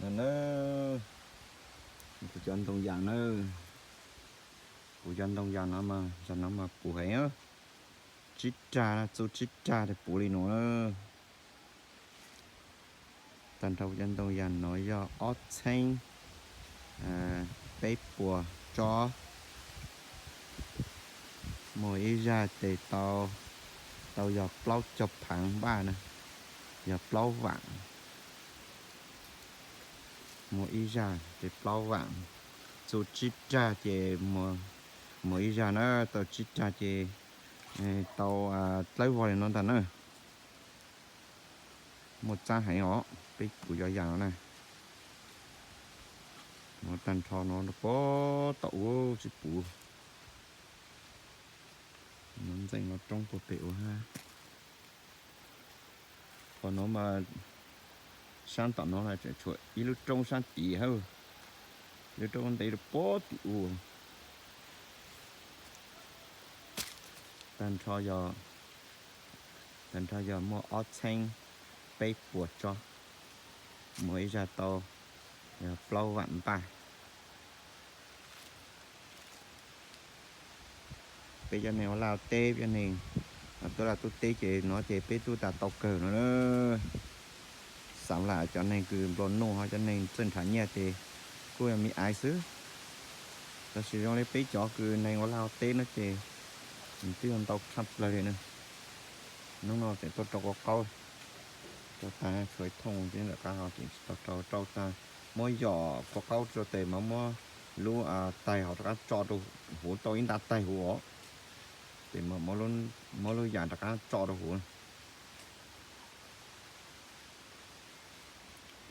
Na, kuv cov ntoo yas na, kuv cov ntoo yas no mas, zaum no mas puv heev, tsib rag, txuj tsib rag tes puv li no na. Tag nrho kuv cov ntoo yas no yog ob txheeb peb puas tsob, muaj ib zaj tes tau, tau yog plaub caug phav npaj na, yog plaub vam. Muaj ib zaj ces plaub vam, txuj tsib rag ces muaj ib zaj na, tau tsib rag ces tau dlawb vog li no ntag na. Muaj txab heev os, peb kuv cov yas no na. No tag nrho no puag tom ub tsis puv. No ntxeej no roob puag pem ub hab. Qhov no mas sab tom no tseem tshuav ib lub roob sab tid hab, lub roob ntev rau puag tim ub. Tag nrho yog, tag nrho yog muaj ob txheeb peb puas tsob, muaj ib zaj tau yog plaub vam npaj. Peb cov neeg ua laj teb, cov neeg tuaj laj tuaj teb ces no ces peb tub tas tau kawg no. Xav lam cov neeg kws nplua nuj ho cov neeg txawj nrhav nyiaj ces kuj yog me aiv xwb. Tab sis zoo li peb cov kws neeg ua laj ua teb no ces nws twb yog ntau tshaj plawg li na. Hnub no tseem tuaj rau kua qaub, rau tag tshuav ib thooj tib ntawm qab ho tseem tsis tau rau, rau tag muab yom kua qaub rau tes mas muab lub taig ho rov qab tso rau huv tau ib nta taig huv os. Ces muab lub yam rov qab tso rau huv.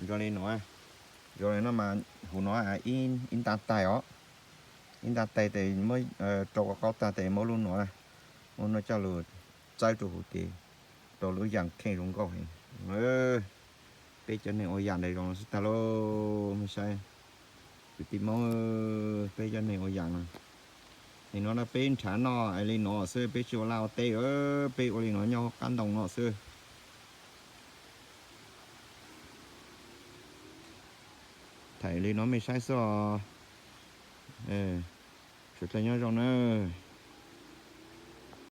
Zoo li no, zoo li no mas huv no ib nta taig os, ib nta taig tes muab rau kua qaub tag tes muab lub no, muab no coj lug txawb rau huv tes rau lub yam kheej zoo nkauj heev. Peb cov neeg ua yam ntawd zoo xwb tag lauj, mej saib. Kwv tij Hmoob, peb cov neeg ua yam no, nim no na peb nrhav noj li no xwb, peb tsis ua laj ua teb, peb ua li no nyob qab ntoo no xwb. Thaij li no mej saib xwb os. Sawv dlawg nyob zoo na.